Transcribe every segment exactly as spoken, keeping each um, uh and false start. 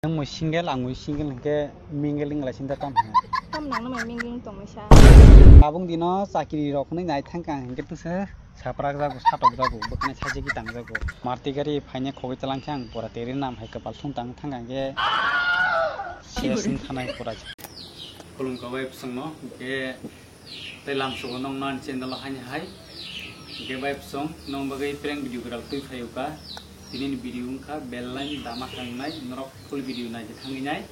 Nwng mui single, ang mui single hwnkhe mingling lai sinda tam hwnwi. Tam nangno mai mingling tongmai sa. Tabung dino chakiri rok hwnwi nai thangkha ang hwnkhe twse saprak jago, satok jago, bwkhani saisiki tang jago. Marti gari phaina khogwi talangkhe ang pura teri nam hai kwpal thung tang thangkha hwnkhe siyaswng thanai pura. Khulumkha bai bwswngno hwnkhe. Tei lamsogo nokno ani channel o haini hai. Hwnkhe bai bwswng nokni bagwi prank video kwtal twi phaio ka. Tini ni video wngkha belai dama khangnai, norok full video naidi thangwi nai.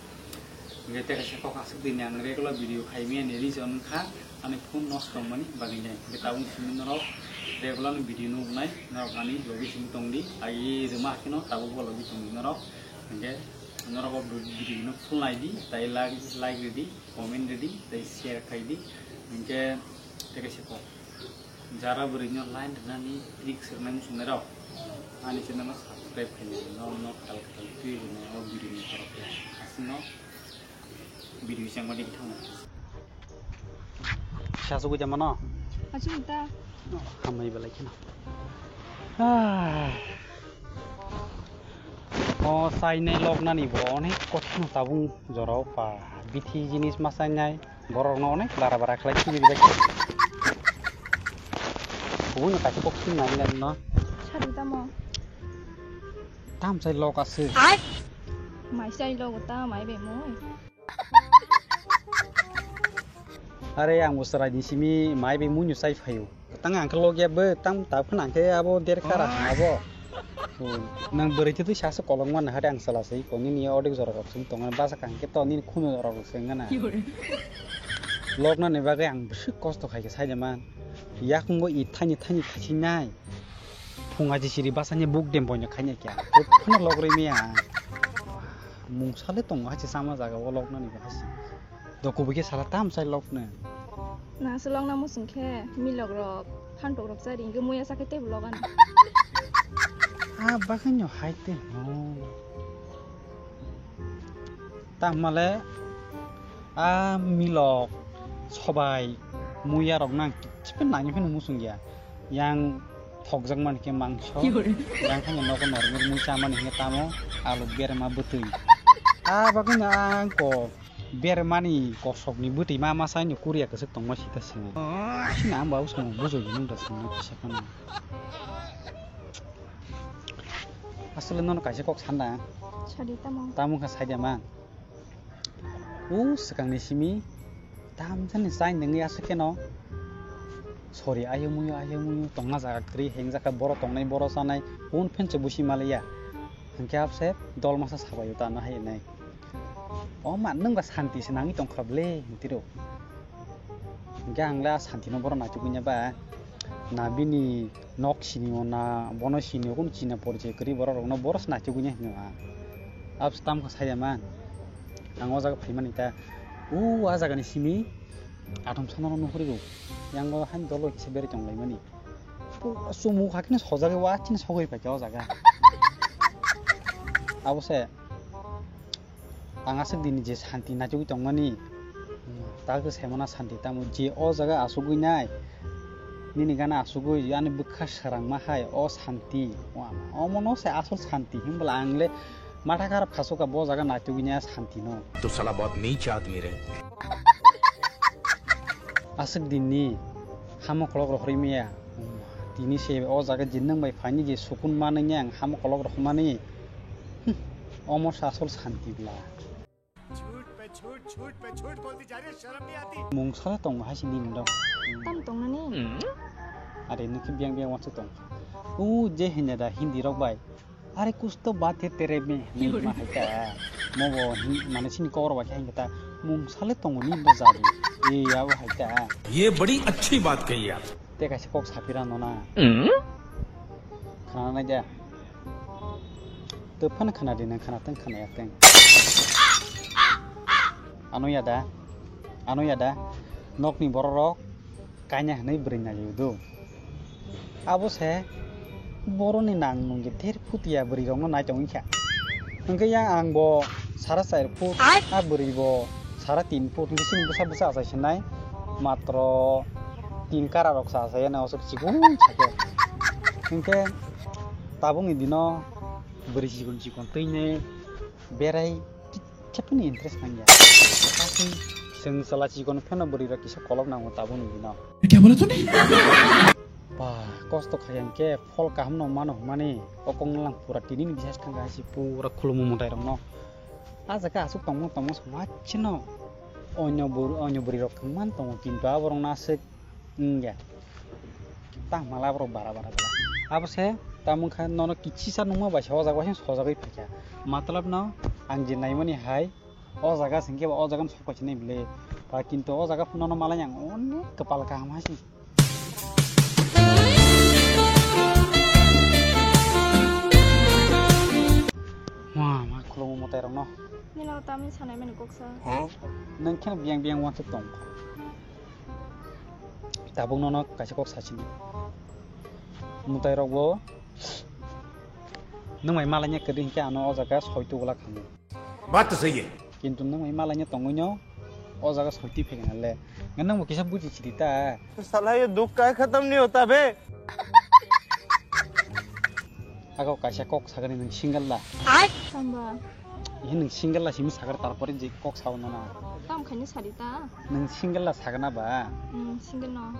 Hwnkhe tei kaisa kok aswk dini ang regular video khaimani reason wngkha ani phone nosto wngmani bagwi nai. Hwnkhe tabuk simi norok regular ni video nuknai, norok ani logi simi tongdi, ai rwma hakheno tabuk bo logi tongdi norok. Hwnkhe norok o video no full naidi, tei like, like ridi. Comment ridi tei share khaidi. Hwnkhe tei kaisa kok, jara bwrwino line rwnani trick swrwnai muchungnairok ani channel no subscribe khainai, no no kwtal kwtal twi rwnai o video ni borok ya. Aswkno video chengma digi thangna. Sasugwi tongmano? Asugwi ta. Hambai belai kheno. Ah. O chainai loknani bo onek kothino tabung jorao pa. Bithi jinis ma chainai borokno onek lara bara khlai sibiri bai. Kubui no kaisa kok sin nai nai no. Sari tamo. Tam chai lok aswk. Mai chai lok ta mai bai moi. Are ang bo chwraini simi mai bai muino chai phaio. Tang ang khe logya bo tang ta phano ang khe abo der kara hwnna bo. Nang bwrwi twi twi sasa kolok manna hade ang chwla se ko nini odek jora rok song tongo basa kang khe to nini khunu rok se ngana. Lokna ni bagwi ang bwswk kosto khai khe saida man. Yakung bo i thani thani khasinai. Phunga jisiri basanya buk dem boino khaina kya. Phano logroi miya. Mungsale tongo hachi sama jaga o loknani bahasi. Doku bikhe sala tam sai lokne. Na se lokna musung khe milok rok phantok rok chari hingke muya sakhe tebo logan. Ah, bakhano hai te no. Tamale a milok sobai muya rok nang kichpe nangni phano musung ya. Yang thokjak mani khe mangso, yang khani nogo normal mui chamani hwnwi tamo alu berma bwtwi. A bagwino ang ko bermani kosokni bwtwi ma masa ni kuria kwchwk tongma sita sini. Sini ang ba usamo bujui nung da sini kisa khana. Aswkle nono kaisa kok sanda. Sadi tamo. Tamo kha saida man. O swkangni simi tamjani chai nangwi aswk kheno sori ayo muyo ayo muyo tongna jaga kwrwi hengjakha borok tongnai borok chanai un phenche busi maliya hwnkhe abse dol masa sabaio tana hai nai. O ma nwng ba santi se nangwi tongkha ble hinti ro. Hwnkhe ang le a santi no borok naitugwi nya ba na bini nok sini o na bono sini o kunu china porichoi kwrwi borok rok no boros naitugwi nya hino a. Abs tam kha saya man ang o jaga phaimani ta u a jaga ni simi athom sana no nuhuri rw yang o han dolo kisa beri tong lai mani. Chumu kha khe no sojagwi wa chini sogwi paikha o jaga. Abo se. Ang aswk dini je santi naitugwi tongmani, ta khe saimano santi tamo je o jaga asugwi nai, nini gana asugwi ani bwkha srangma hai o santi, omono se asol santi hinbwla ang le matha kharap khasukha bo jaga naitugwi nai santi no. तो साला बहुत नीच आदमी रे। Aswk dinni hamo kolok rohorwi maya. Tini se o jaga je nwng bai phaini je sukun manwi ang hamo kolok rohormani. Hm, omo se asol santi bwla. झूठ पे झूठ, झूठ पे झूठ बोलती जा रही है, शर्म नहीं आती? Mung sala tong hai si nini dok. Tam tong nani? Are nokhe biyang biyang wansuk tong. U je hinda da Hindi rok bai. Are kuch to baat hai tere mein, hinwi ma hai ta. Mo bo hin-, mane sini kok rok bai khe hinwi ta. Mung sale tongo ni bo jabu. E ya bo hai ta. ये बड़ी अच्छी बात कही आप। Te kaisa kok sapira no na. Khana nai ja. To phano khana di nang khana teng khana ya teng. Ano ya da. Ano ya da. Nokni borok rok. Kanya hinwi bwrwi naiwi do. Abo se boroni nang nungkhe der phut ya bwrwi rokno nai tongwi kha. Hwnkhe yang ang bo sara char phut, a bwrwi bo sara tin phut, hwnkhe chini bwsa bwsa achai sinai matro tin kara rok sa achai yani osok chikon sakhe. Hwnkhe tabukni dino bwrwi chikon chikon twini berai Chapni interest nangya. Kasi seng sala chikon pheno bwrwi rok kisa kolok nango tabuk ni bino. Kya bola tune? Ba, kosto khayang ke phol kaham no mano hwnmani okong lang pura tini ni bisas thangka hasi pura khulumu mwtai rok no. A jaga asuk tongmo tongmo sama chino. Onyo bur-, onyo bwrwi rok thangman tongo kintu aborok no aswk wngya. Tang mala borok bara bara jala. Abo se tamung kha nono kichisa nungma bai sa o jaga bai sojagwi phaikha. Matlab no ang je naimani hai o jaga sengke ba o jaga no sok paichinai bile. Ba kintu o jaga phano no malai ang onek kwpal kaham hasi. Wah, ma khulungo mwtai rok no. Nino tamni sanai mani kok sa. Nang khe biyang biyang wansuk tong. Tabuk nono kaisa kok sachini. Mwtai rok bo nwng bai malanya kwrwi hinkhe ano o jaga soi tugula khamu. Baat to sahi hai. Kintu nwng bai malanya tongwino o jaga soi twi phegena le. Nang bo kisa buji chidi ta. Sala ye dukh ka khatam nahi hota be. Ako kaisa kok sagani nwng single la. Tamba. Ihe nwng single la simi sagar tarpore je kok sao nana. Tam khaini sadi ta. Nwng single la sagana ba. Hmm, single no.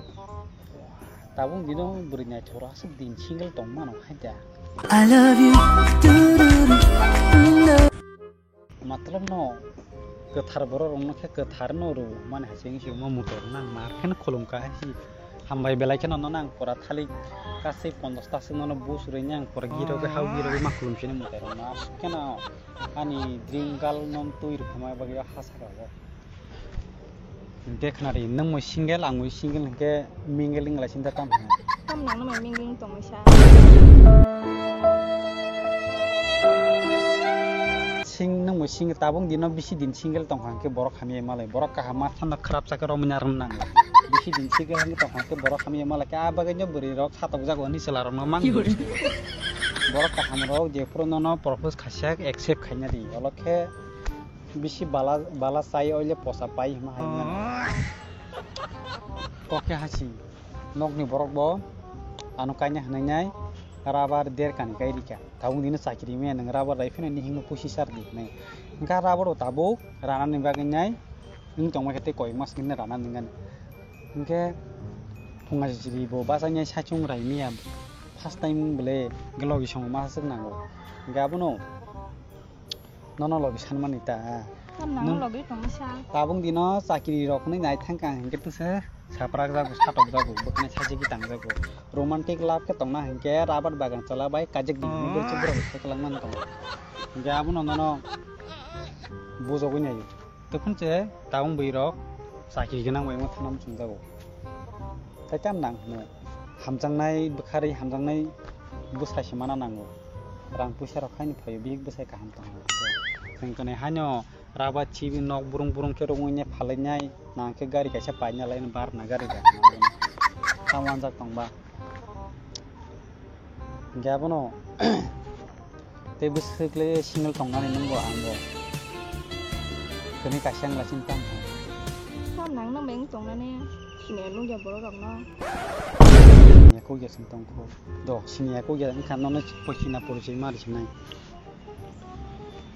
Tabung dino bwrwi naithok aswk din single tong mano hai da. I love you. Matlab no kwthar borok rok no khe kwthar no rw mani hai se wngsi omo mutai rok nang mar khe no khulum ka hai si hambai belai khe no nang pora thalik kasai ponchash ta se nono bus rwi nang pora girogwi hau girogwi ma khulum sini mutai rok no aswk khe no ani dream girl no twi rw khe ma bagwi ha saka o. Dekhnari, nwng moi single, ang moi single hinkhe mingle wngla sinta tam hwnwi. Tam nangno mai mingle wng tongwi sa. Sing nwng moi single tabung dino bisi din single tongkha hinkhe borok hamya malai, borok kaham ma thanda khrap chakhe romwi narwk nango. Bisi din single hinkhe tongkha hinkhe borok hamya malai khe a bagwino bwrwi rok satokjago hwnwi chwla rokno mang. Borok kaham rok jephuru nono propose khaisa accept khaina di, olokhe. Bisi bala, bala chai oile posa pai hima hai mano. Kokhe hasi. Nokni borok bo ano kaina hwnwi nai rubber der kani kai rika. Tabuk nini chakiri me nang rubber rai pheno ni hingno pusi sar di hwnwi. Hingkha rubber o tabuk rana ni bagwi nai wng tongma khe tei koi mas nini rana nangani. Hingkhe phunga jiri bo bachai nai saichung rai miya first time bole logi songo ma swk nango. Hingkhe abono Nono logi sanmani ta. Tam nang logi tongsa. Tabung dino chakiri rok ni nai thangka hinkhe tuse saprak jago, satok jago, bwkhani sachi ki tang jago. Romantic love khe tongna hinkhe rubber bagan chala bai kajik di hwnwi borok borok khe kwlangmani tongo. Hinkhe abono nono bujogwi nai. Tei phunche tabung bwrwi rok chakiri gwnang bai wngma thangna muchung jago. Tei tam nang hwnwi hamjaknai bwkharwi hamjaknai bwsai se mana nango. Rang puisa rok haino phaio bihik bwsai kaham tongo. Chwng kwnwi haino rubber chibi nok burung burung khe rwngwi phalwi nai nang khe gari kaisa paina lai bar na gari da. Tamo anjak tongba. Hinkhe abono tei bwswk le single tongnani nungbo ang bo. Kwnwi kaisa wngla chini tamo. Tam nangno meng tongnani siniya nukya borok rokno. Siniya kukya chwng tongkho. Do siniya kukya wngkha nono poichina porichoi ma rwchinai.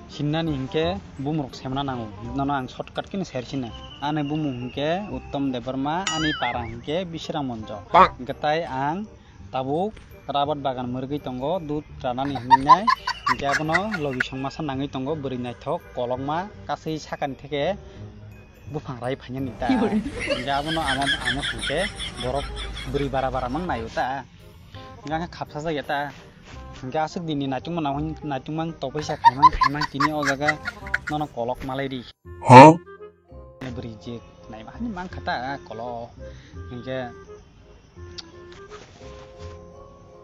Sinnani hinkhe bumung rok semna nango. Nono ang shortcut khe no sai rwchinai. Ani bumung hinkhe Uttom Debbarma, ani para hinkhe Bisram Monjo. Hinkhe tai ang Tabuk rabat bagan mwrwgwi tongo, dud ranani hwnwi nai. Hinkhe abono logi song masa nangwi tongo, bwrwi naithok, kolokma, kasui sakani theke buphang rai phainani ta. Hinkhe abono amo, amo hinkhe borok bwrwi bara bara mang naio ta. Hinkhe ang khe khapsa jagya ta. Hinkhe aswk dini naitukma nangwi, naitukma topisa khaimang khaimang tini o jaga nono kolok malai ri. Huh? Bwrwi je naima hani mang kha ta kolok. Hinkhe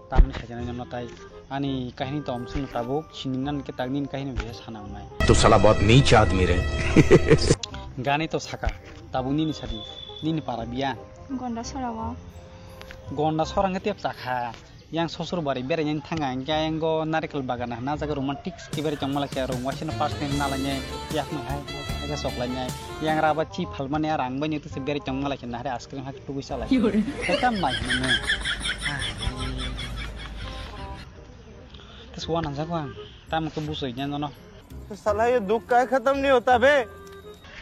Tamni khaijana no tai ani kahini to omsong tabuk sini nan ke tagni kahini bhe sana unai. तो साला बहुत नीच आदमी रे। Gani to saka tabuk nini sadi nini para biya. Gonda sora o. Gonda sora nge tep chakha. Yang sosur bari berai nani thanga yang go narikal bagana na jaga romantic ke berai tongma lakhe rung waisano first time na lanye yak mai hai hai sok lanye yang raba chi phalmani arang bai ni tuse berai tongma lakhe na hari ice cream hai. Tugui salai. Ki hore? Tei tam nai hwnwi. Tei suwa nang jago ang. Tamo khe busui nya nono. साला ये दुख का खत्म नहीं होता बे।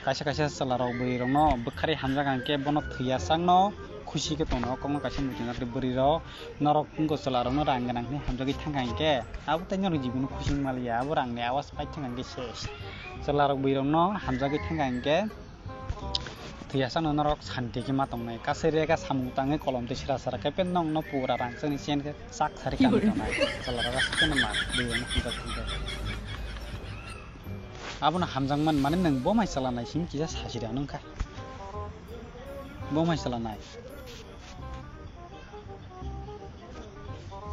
Kaisa kaisa chwla rok bwrwi rok no bwkhari hamjak hwnkhe bono thwiya sakno khusi khe tongno kokno kaisa muchungo tei bwrwi rok norok wngkha chwla rok no rang gwnang hinwi hamjagwi thangkha hinkhe abo tei norok jibini khusi wng maliya abo rang ni awas pai thangkha hinkhe ses chwla rok bwrwi rok no hamjagwi thangkha hinkhe thwiya sakno norok santi khe ma tongnai kasai rega samung tangwi kolom tei sra sra khe pen nokno pura rang chani chen khe chak sari kami tongnai chwla rok aswk kheno ma bwrwi rok no hamjak thangkhe. Abono hamjakmani mane nwng bo mai chwla nai simi kisa sachiri ano wngkha. Bo mai chwla nai.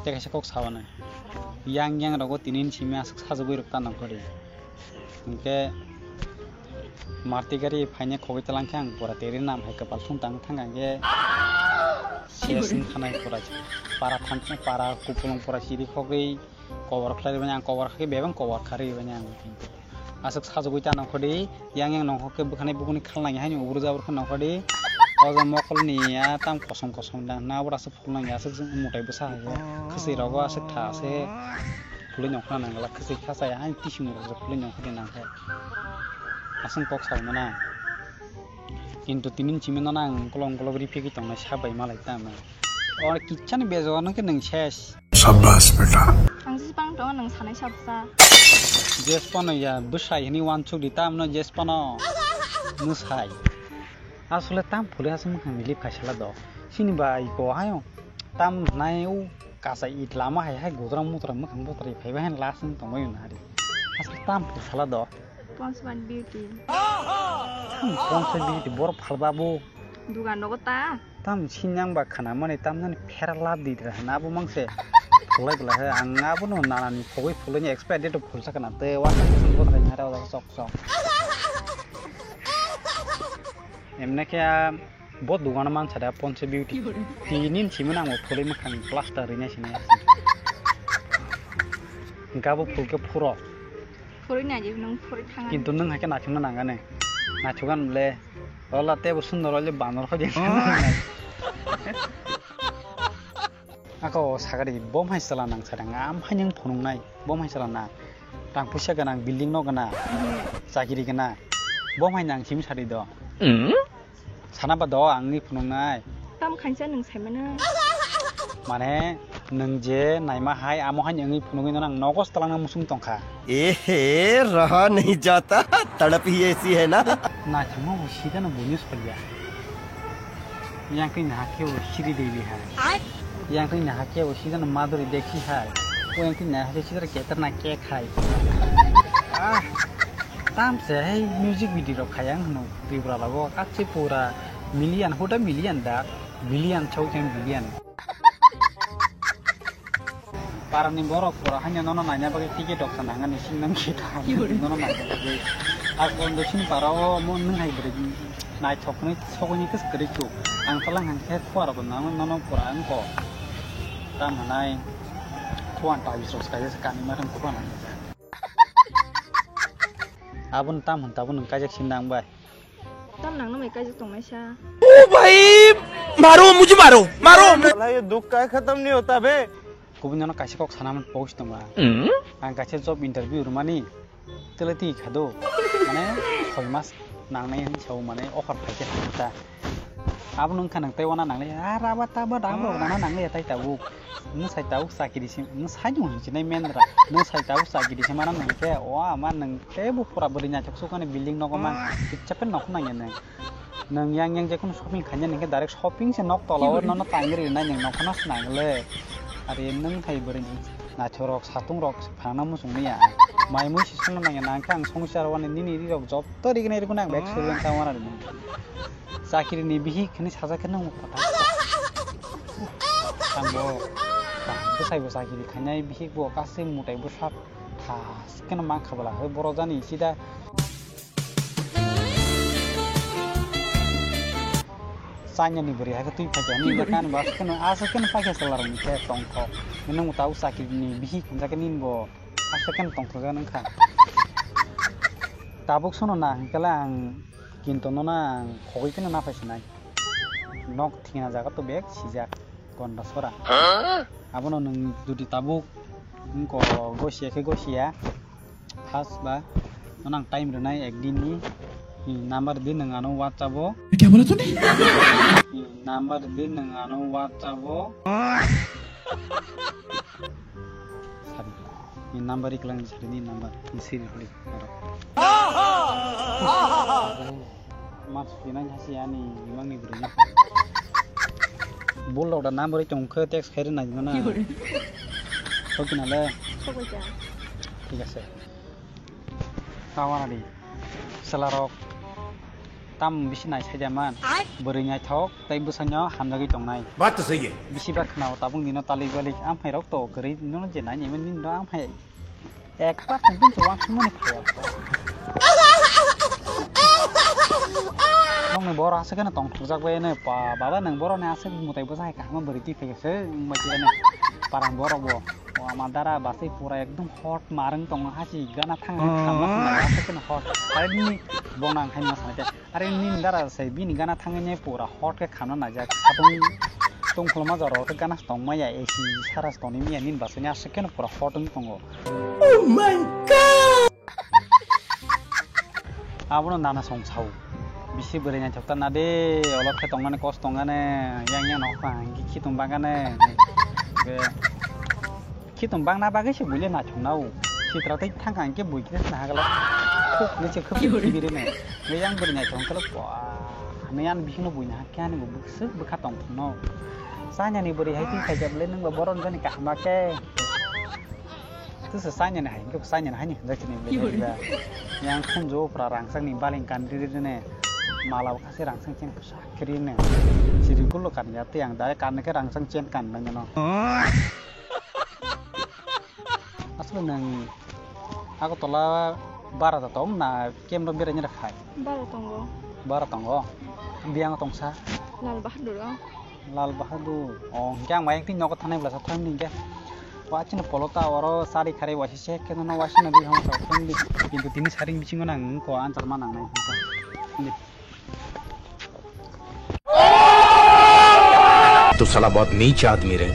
Tei kaisa kok sao nai. Yang yang rogo tini ni simi aswk sajagwi rwk ta nangkha di. Hinkhe marti gari phaina khogwi talangkhe ang pura teri nam hai kwpal thung tang thang khe ses wng khanai pura para than para kupulung pura chiri khogwi. Kobor khlai rwmani ang kobor kha khe bebak kobor kha rwmani ang. Aswk sajagwi ta nongkhor di, yang yang nongkhor khe bwkhani bukuni khalnai haino ubru jabur khe nongkhor di. O jaga mokol ni ya tam kosom kosom da na abo aswk phulnai aswk mutai bwsa hai khe. Khwswi rogo aswk tha se phulwi nongkhor nang glak khwswi kha chaya haino tising rok phulwi nongkhor di nang khe. Aswk kok sai mano. Kintu tini ni simi no nang kolong kolong ripigwi tongnai sa bai malai ta nang. Or kichani bejo no khe nang ses. Sabbas beta. Ang si pang tongo nang sanai sabsa. Jes pano ya bwsai hini wansuk di tam no jes pano. Mwsai. Asole tam phule aswk mwkhang bili phaisala do. Sini bai ko hayo. Tam nai u kasa it lama hai hai gudra mutra mwkhang butra phaiba hai last wng tongbai nari. Aswk tam phai sala do. Ponsban beauty. Tam ponsban beauty bor phalba bu. Dugan rogo ta. Tam sinyang ba khana mani tam nani phera lab di dra na bu mangse. Phulai bla hai ang abo no nana ni phogoi phulai ni expire date phul sakana te wa sa phul bo thai na ra sok sok. Emne khe. Bo dogano mansa da Ponse Beauty. Tini ni simi nang bo phulwi mwkhang plaster rina sini. Gabo phul khe phuro. Phurwi nai di nung phurwi thang. Kintu nung hai khe naithokna nangani. Naithokgan le. Ola tebo sundor le banor kho di. Ako sagari bom hai sala nang sarang am hai nung phunung nai. Bom hai sala na. Tang puisa ganang building no gana. Chakiri gana. Bom hai nang simi sari do. Sana ba do ang ni phunuknai. Tam khansa nwng saimano. Mane nwng je naima hai amo hai nwngwi phunugwi no nang nogo swtalangna musung tongkha. Ehe, raha nahi jata, tadap hi aisi hai na. Naithokma bo sida no buino sokya. Yang khe nahakhe bo siri deili hai. Yang khe nahakhe bo sida no maduri dekhi hai. O yang khe nahakhe sida ketar na kek hai. Ah. Tam se hai music video rok khayang hwno Tripura lago kachi pura million huda million da billion chau khe billion. Parani borok pura haino nono naina bagwi ticket rok sana ngani singnang kita nono naina bagwi. Ak bondo sin para o mo nung hai bwrwi naithok ni sogwi ni kis kwrwi chu. Ang talang hang khe khua rok nang nono pura ang ko. Tam hanai khua ta bis rok kai kani ma thang khua nang. Aboni tam hwn tabuk nwng kaijak sin nang bai. Tam nang no mai kaijak tong naisa. ओ भाई, मारो, मुझे मारो, मारो। साला ये दुख का खत्म नहीं होता बे। Kubui nono kaisa kok sana man post tong ba. Ang kaisa job interview rwmani tele twi kha do. Mane soi mas nangnai hin sao mane offer phai khe ta. Abo nwng kha nang tei wana nangle, a raba taba dam rok nana nangle tai tabuk. Nwng sai tabuk chakiri se, nwng sai nwng hinwi chinai mendra. Nwng sai tabuk chakiri se mana nwng khe, o ama nwng tei bo pura bwrwi naithok sukani building nogo man. Kicha pen nokho nangya nwng. Nwng yang yang jekhunu shopping khaina nwng khe direct shopping se nok tola o nono tangwi rinai nwng nokho no swnang le. Are nwng hai bwrwi naithok rok satung rok phana muchung maya. Mai mui se songno nangya nang khe ang songwi charo wani nini ri rok job. To rigini rikuna ang bag suri ang tamo na rimang. Chakiri ni bihik khani sajak khe nang kota. Ang bo bwsai bo chakiri khainai bihik bo kasi mutai bwsa thas khe no mang khabala hai boro jani sida. Chanya ni bwrwi hai khe twi phai khe ni kan ba khe no asa khe no phai khe salar ni khe tong kho. Nang ta u chakiri ni bihik khanja khe nin bo. Asa khe tongthokjak nang kha. Tabuk sono na hwnkhe le ang kinto nono ang khogwi pheno naphai sinai. Nok thwina jaga to bek sijak Gondasora. Abono nwng jodi tabuk wngko gosiya khe gosiya. First ba, nono ang time rwnai ek din ni. Hmm, number di nwng ano WhatsApp o. Kya bola tune? Hmm, number di nwng ano WhatsApp o. Sari. Ni number iklang sari ni number. Ni siri kuli. Mas pinang hasi ani imang ni bro. Bul da number tong khe text khairi nai mana. Ki hore? Kok na le. Kok ja. Thik ase. Tawana di. Selarok. Tam bisi nai saida man. Ai. Bwrwi naithok tei bwsano hamjagwi tongnai. Baat to sahi hai. Bisi bar khna o tabuk nino talik balik amhai rok to kwrwi no je nai nini no amhai. Ekbar tongpin to wang sumani phaiya. Nongni boro aswk khe tong thokjak bai ne pa baba nang boro ne aswk mutai bwsa hai kaham bwrwi twi phai se wng bai twi ne parang boro bo. O ama dara basai pura ekdom hot marwng tongo hasi gana thang khamna khamna aswk khe hot. Hai ni bo nang khai ma sanai. Are nini dara se bini gana thangwi ne pura hot khe khamna naijak. Satung tungkhulma jorao khe gana se tongmaya A C sara se tongwi maya nini basai ni aswk khe pura hot wng tongo. Oh my God! Abono nana song sao. Bisi bwrwi naithok ta na de, olok khe tongmani kos tongane, yang yang nokha hingke khitung bagane. Be Khitung bangna bagwi se buile naithoknao. Sitra tei thangkha hingke bui khe sna hagala. Khuk ni se khuk khibiri ne. Niyang bwrwi naithok kalo. Niyang bisingno buina hakhe ani bo bwswk bwkha tongthokno. Chanyani bwrwi hai twi khaijak le nwng bo boron jani kaham khe. Tusa chanyani hai hingke chanyani hai ni hwnjak chini bwrwi ba. Yang khunju pura rangchak ni baling kandri ri ne. Mala bo khasi rangchak chen kisa kri ne. Siri kulo kan ya tei ang dare kan ke rangchak chen kan nang no. Aswk nwng Agartala bara da tong na kemro beraina da phai? Bara tongo. Bara tongo. Biyang tongsa? Lal Bahadur o. Lal Bahadur. O, hingke ang mayang twi nogo thanai bwlasa thang hingke. O, achino polota oro sari khare waisi se khe no waisi no bihong sa thang di. Kintu tini saring bisingo nang ko answer ma nangnai. तो साला बहुत नीच आदमी रे।